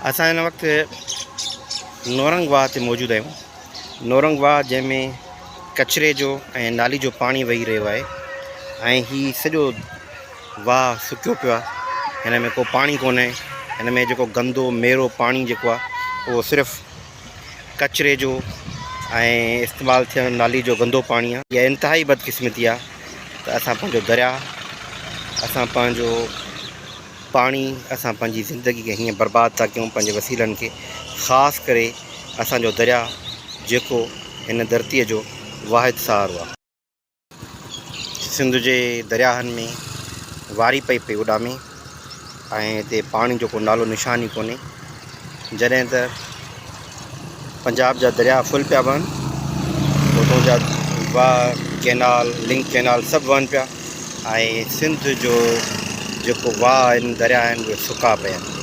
اسان هن وقت نورنگ واهه تي موجود آهيون. نورنگ واهه جنهن ۾ ڪچري جو ۽ نالي جو پاڻي وهي رهيو آهي ۽ هي سڄو واهه سڪيو پيو آهي. هن ۾ ڪو پاڻي ڪونهي. هن ۾ جيڪو گندو ميرو پاڻي جيڪو آهي اهو صرف ڪچري جو ۽ استعمال ٿيل نالي جو گندو پاڻي آهي. اها انتهائي بدقسمتي آهي ته اسان پنهنجو درياهه اسان پنهنجو پاڻي اسان پنهنجي زندگي کي هيئن برباد ٿا ڪيون پنهنجي وسيلن کي خاص ڪري اسان جو درياء جيڪو هن ڌرتيء جو واحد سهارو آهي. سنڌ جي درياهن ۾ واري پئي پئي اڏامي ۽ هتي پاڻي جو ڪو نالو نشان ئي ڪونهي جڏهن ته پنجاب جا درياء فل پيا وهن اتون جا واهه ڪينال لنڪ ڪينال سڀ وهن پيا ۽ سنڌ جو جيڪو واهه آهن درياء آهن اهي سڪا پيا آهن.